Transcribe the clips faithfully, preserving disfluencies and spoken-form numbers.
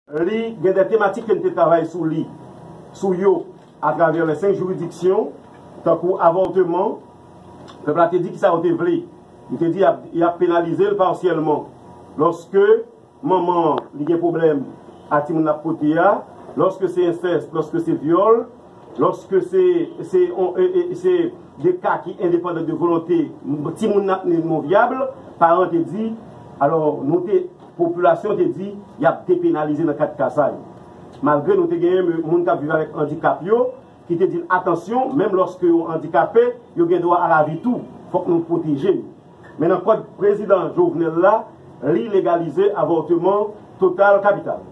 Li gen de tematik ke n te travay sou li, sou yo, atravè les cinq juridictions, tankou avòtman. Pèp la te di kisa yo te vle. Yo te di y ap, y ap penalize l pasyèlman. Lòske manman an, li gen pwoblèm ak timoun l ap pote a, lòske se ensès, lòske se vyòl, lòske se, se, on- e- e- se de ka ki endepandan de volonte timoun nan, non vyab, paran te di, alò, nou te, popilasyon te di, y ap depenalize nan kat ka sa yo. Malgre nou te genyen moun k ap viv avèk andikap yo, ki te di n, atansyon, menm lòske yo andikape, yo gen dwa a lavi tou. Fòk nou pwoteje yo. Men nan kòd prezidan Jovenel la, li legalize avòtman total kapital.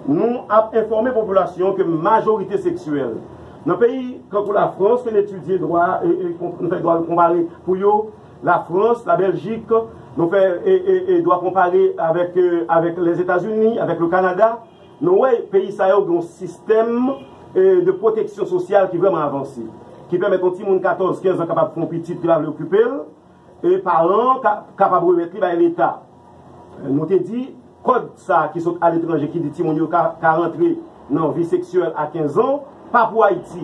Nou ap enfòme popilasyon ke majorite seksyèl nan peyi tankou Lafrans, ke n etidye dwa, e, e, nou fè dwa konpare pou yo, Lafrans, Labèljik, nou fè e, e, e, dwa konpare avèk, e, avèk Lèzetazini, avèk le Kanada. Nou wè peyi sa yo gen yon sistèm, e, de pwoteksyon sosyal ki vrèman avanse, ki pèmèt yon timoun katòz, kenz an kapab fè yon pitit, li pa vle okipe l, e paran an ka, kapab remèt li bay Leta. Nou te di, kòd sa a ki sot aletranje ki di timoun yo ka, ka rantre nan vi seksyèl a kenz an, pa pou Ayiti.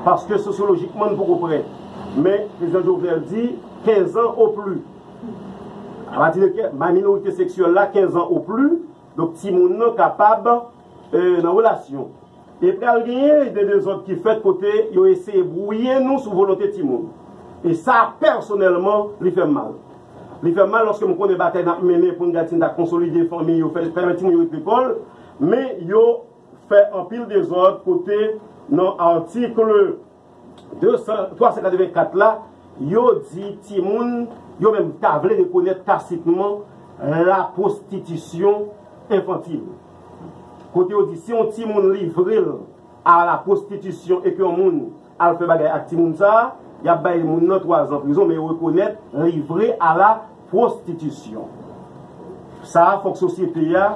Paske sosyolojikman, n poko prè. Men, prezidan Jovenel di, kenz an o pli. Apati de ke, minorite seksyèl la, kenz an o pli, donk timoun nan kapab, e, nan relasyon. E pral genyen de dezòd ki fèt kote yo eseye bwouye nou sou volonte timoun. E sa, pèsonèlman, li fè m mal. Li fè m mal lòske m konnen batay n ap mennen pou n gade si n ta konsolide fanmi yo, fè, pèmèt timoun yo ret lekòl, men yo fè anpil dezòd kote nan atik de san, twa san katrevenkat la, yo di timoun, yo menm ta vle rekonèt tasitman la pwostitisyon enfantil. Kote yo di si yon timoun livre l a la pwostitisyon e ke yon moun al fè bagay ak timoun sa a, y ap bay moun nan twa zan prizon, men yo rekonèt livre a la pwostitisyon. Sa a, fòk sosyete a,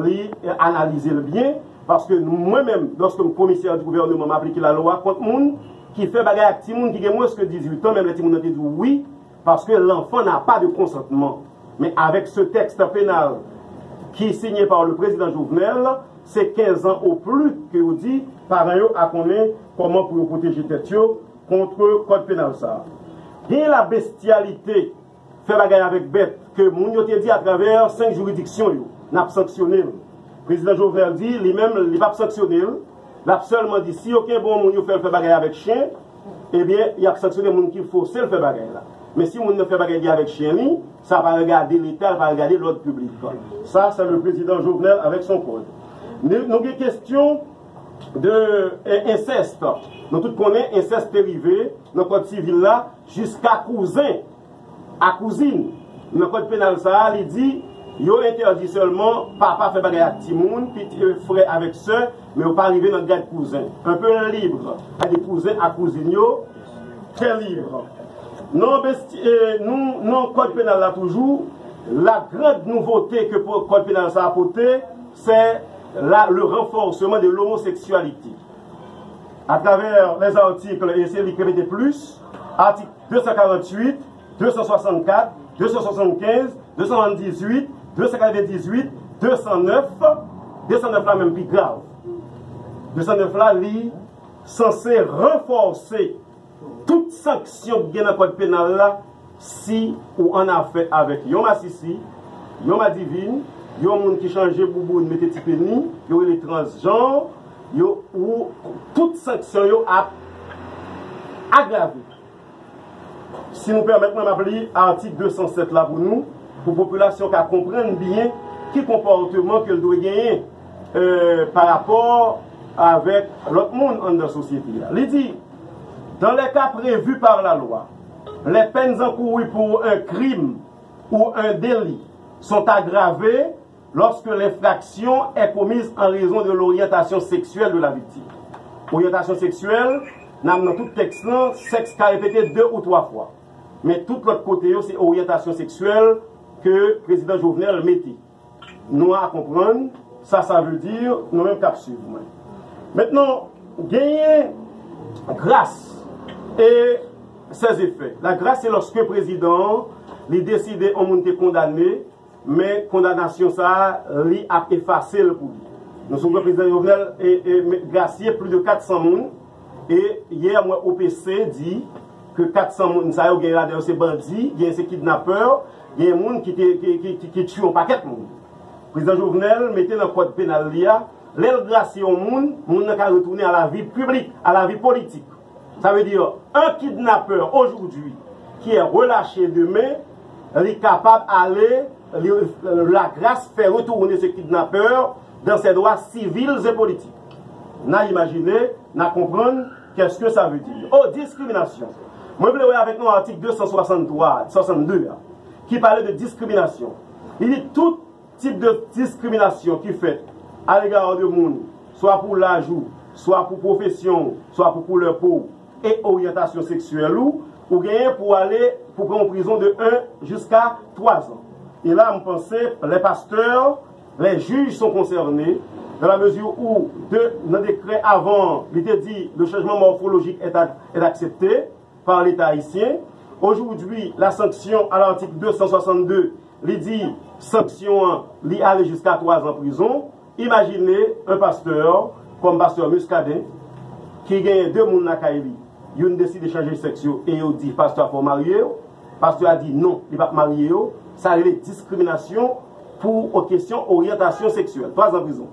li analize l byen, paske mwen menm, lòske m komisè di gouvèneman, m aplike lalwa kont moun ki fè bagay ak timoun ki gen mwens ke dizuit an, menm lè timoun nan te di w wi, paske l'enfant n'a pas de consentement. Men avèk se tèks penal ki sinye pa le prezidan Jovenel, se kenz an o pli ke yo di paran yo a konnen kòman pou yo pwoteje tèt yo kont kòd penal sa a. Gen la bestyalite, fè bagay avèk bèt, ke moun yo te di atravè senk jiridiksyon yo, n ap sanksyone l. Prezidan Jovenel di, li menm, li p ap sanksyone l, l ap sèlman di, si yo kenbe yon moun, yo fè l fè bagay avèk chen, ebyen, y ap sanksyone moun ki fòse l fè bagay la. Men si moun nan fè bagay li avèk chen li, sa pa regade Leta, l pa regade lòd piblik. Ça, c'est le président Jovenel avec son code. Nou, nou gen kesyon de, e, ensèst. Nou tout konnen ensèst te rive nan kòd sivil la jiska kouzen a kouzin. Nan kòd penal sa a, li di, yo entèdi sèlman papa fè bagay ak timoun, piti, frè avèk sè, men yo pa rive nan gad kouzen. Un peu libre. Sa di kouzen ak kouzin yo, très libre. Non, besti, e, nou, nan kòd penal la toujou, la grande nouveauté ke po- kòd penal sa a pote, se la, le renforcement de l'homosexualité. À travers les articles, e se li k repete plis, atik de san karanntuit, de san swasannkat, de san swasannkenz, de san swasanndizuit, de san katrevendizuit, de san nèf, de san nèf la menm pi grav. De san nèf la, li sanse ranfòse tout sanksyon ki gen nan kòd penal la, si ou an afè avèk yon masisi, yon madivin, yon moun ki chanje bouboun mete ti peni, yo rele transjanr, yo, ou, tout sanksyon yo ap agrave. Si nou pèmèt mwen, m ap li atik de san sèt la pou nou, pou popilasyon ka konprann byen ki konpòteman ke l dwe genyen, e, pa rapò avèk lòt moun anndan sosyete a. Li di, dans les cas prévus par la loi, les peines encourues pour un crime ou un délit sont aggravées lorsque l'infraction est commise en raison de l'orientation sexuelle de la victime. Oryantasyon seksyèl, nan, nan tout tèks lan, sèks ka repete de ou twa fwa. Men tout lòt kote yo, se oryantasyon seksyèl ke prezidan Jovenel mete. Nou a konprann sa sa vle di, nou menm k ap swiv mwen. Mentnan, genyen gras e ses effets. La grâce, se lòske prezidan an, li deside yon moun te kondane, men kondanasyon sa a, li ap efase l pou li. Nou sonje prezidan Jovenel e, e, me- grasye plis de kat san moun. E yè, m wè O P C di ke kat san moun sa yo, gen ladan yo se bandi, gen se kidnapè, gen moun ki, te, ki, ki, ki, ki tiye yon pakèt moun. Prezidan Jovenel mete nan kòd penal li a, lè l grasye yon moun, moun nan ka retounen a la vi piblik, a la vi politik. Sa vle di, un kidnapè aujourd'hui qui est relâché demain, li kapab ale, li, la grâce fait retourner ce kidnappeur dans ses droits civils et politiques. N a imajine, n a konprann, qu'est-ce que ça veut dire. Oh, diskriminasyon. Mwen vle wè avèk nou atik de san swasanntwa, swasannde a, ki pale de diskriminasyon. Li di tout tip de diskriminasyon ki fèt à l'égard de moun, swa pou laj ou, swa pou pwofesyon ou, swa pou koulè po ou, e oryantasyon seksyèl ou, ou genyen pou ale, pou pran yon prizon de un jiska twa zan. E la, m panse, les pasteurs, les juges sont concernés, dans la mesure où, de, nan dekrè avan, li te di, le changement morphologique est, a- est accepté par l'État haïtien. Aujourd'hui, la sanction à l'article deux cent soixante-deux, li di, sanksyon an, li ale jiska twa zan prizon. Imajine yon pastè, kòm pastè Muscadin, ki genyen de moun lakay li. Youn deside chanje sèks yo e yo di pastè a fò w marye yo. Pastè a di non, li p ap marye yo. Sa rele diskriminasyon pou kesyon oryantasyon seksyèl. Twa zan prizon.